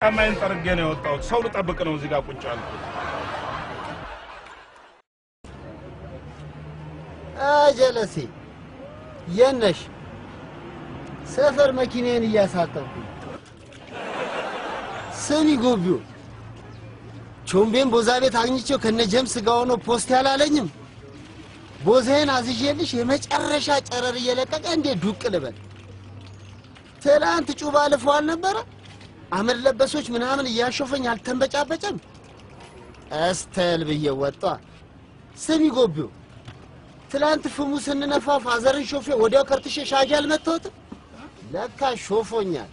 ጫማዬን ጠርጌ ነው የወጣሁት። ሰው ልጠብቅ ነው እዚህ ጋር ቁጭ ያልኩት። ጀለሴ የነሽ ሰፈር መኪናዬን እያሳጠብኩኝ። ስሚ ጎቢው፣ ቾምቤን ቦዛ ቤት አግኝቼው ከነ ጀምስ ጋር ሆኖ ፖስት ያላለኝም። ቦዛዬን አዝዤልሽ የመጨረሻ ጨረር እየለቀቀ እንዴት ዱቅ ልበል? ትላንት ጩባ ልፎ አልነበረ? አመድ ለበሶች ምናምን እያሾፈኝ አልተንበጫበጨም? እስተል ብዬ ወጣ። ስሚ ጎቢው፣ ትላንት ፍሙ ስንነፋ ፋዘርን ሾፌ ወዲያው ከርትሼ ሻጊ አልመታሁትም? ለካ ሾፎኛል።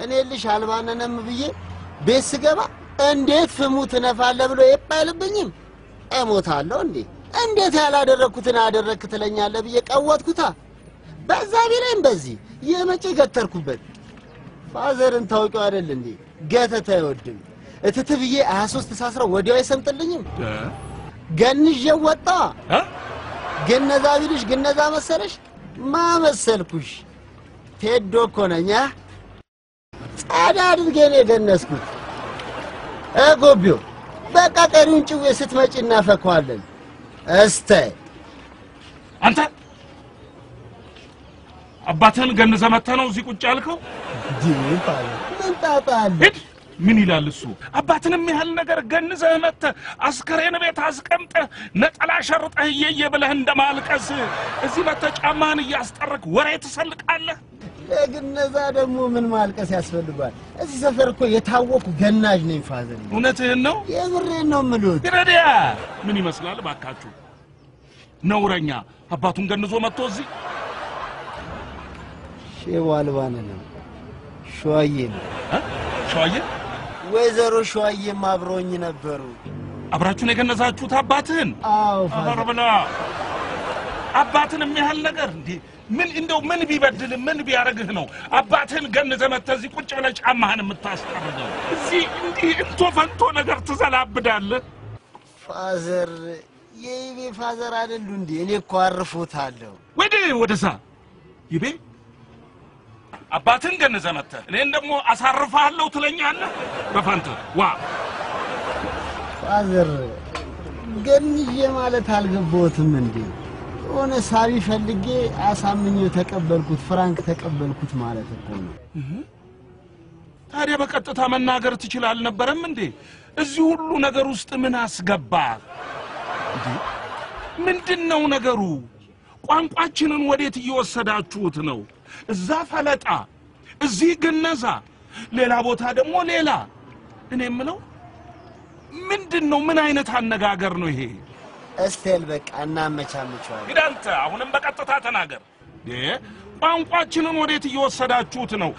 እኔ ልሽ አልባነነም ብዬ ቤት ስገባ እንዴት ፍሙ ትነፋለህ ብሎ ይባልብኝም። እሞታለሁ እንዴ! እንዴት ያላደረግኩትን አደረግክ ትለኛለህ ብዬ ቀወጥኩታ። በዛ ቢለኝ በዚህ የመቼ ገተርኩበት። ፋዘርን ታውቂው አይደል እንዴ? ገተት አይወድም። እትት ብዬ 23 ተሳስረው ወዲያው አይሰምጥልኝም። ገንዤው ወጣ። ገነዛ ቢልሽ ገነዛ መሰለሽ? ማመሰልኩሽ? ቴዶ እኮ ነኝ። ጻዳ አድርጌ ነው የገነዝኩት። ጎቢው በቃ ቀሪውን ጭዌ ስትመጪ እናፈከዋለን። እስተ አንተ አባትህን ገንዘህ መተህ ነው እዚህ ቁጭ ያልከው? ምን ጣጣ አለ? ምን ይላል እሱ? አባትንም ያህል ነገር ገንዘህ መተህ አስከሬን ቤት አስቀምጠህ ነጠላ ሸርጠህ እየየ ብለህ እንደማልቀስ እዚህ መተህ ጫማህን እያስጠረክ ወሬ ትሰልቃለህ። ለግነዛ ደግሞ ምን ማልቀስ ያስፈልጓል? እዚህ ሰፈር እኮ የታወኩ ገናዥ ነኝ ፋዘር። እውነትህን ነው? የምሬን ነው የምልህ። ይረዲያ ምን ይመስላል ባካችሁ? ነውረኛ አባቱን ገንዞ መጥቶ እዚህ ሼው አልባነ ነው ሸዋዬ ነው። ሸዋዬ? ወይዘሮ ሸዋዬም አብረውኝ ነበሩ። አብራችሁን የገነዛችሁት አባትህን? አዎ ፋዘር። ብላ አባትን የሚያህል ነገር እንዴ! ምን እንደው ምን ቢበድል ምን ቢያረግህ ነው አባትህን ገንዘህ መተህ እዚህ ቁጭ ብለህ ጫማህን የምታስጠርገው? እዚህ እንዲህ እንቶ ፈንቶ ነገር ትዘላብዳለህ። ፋዘር የይቤ ፋዘር አይደሉ እንዴ? እኔ እኮ አርፎታለሁ። ወደ ወደዛ ይቤ አባትህን ገንዘህ መተህ እኔን ደግሞ አሳርፍሃለሁ ትለኛለህ? በፋንተ ዋ ፋዘር ገንዤ ማለት አልገባሁትም እንዴ? የሆነ ሳቢ ፈልጌ አሳምኜው ተቀበልኩት፣ ፍራንክ ተቀበልኩት ማለት እኮ ነው። ታዲያ በቀጥታ መናገር ትችል አልነበረም እንዴ? እዚህ ሁሉ ነገር ውስጥ ምን አስገባ? እንዴ ምንድነው ነገሩ? ቋንቋችንን ወዴት እየወሰዳችሁት ነው? እዛ ፈለጣ፣ እዚህ ግነዛ፣ ሌላ ቦታ ደግሞ ሌላ። እኔ የምለው ምንድነው? ምን አይነት አነጋገር ነው ይሄ? እስቴል በቃ እናመቻመቻለን። ሂድ አንተ አሁንም በቀጥታ ተናገር። ቋንቋችንን ወዴት እየወሰዳችሁት ነው?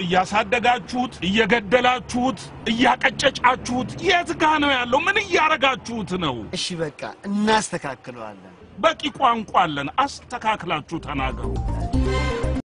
እያሳደጋችሁት፣ እየገደላችሁት፣ እያቀጨጫችሁት የት ጋ ነው ያለው? ምን እያረጋችሁት ነው? እሺ በቃ እናስተካክለዋለን። በቂ ቋንቋ አለን፣ አስተካክላችሁ ተናገሩ።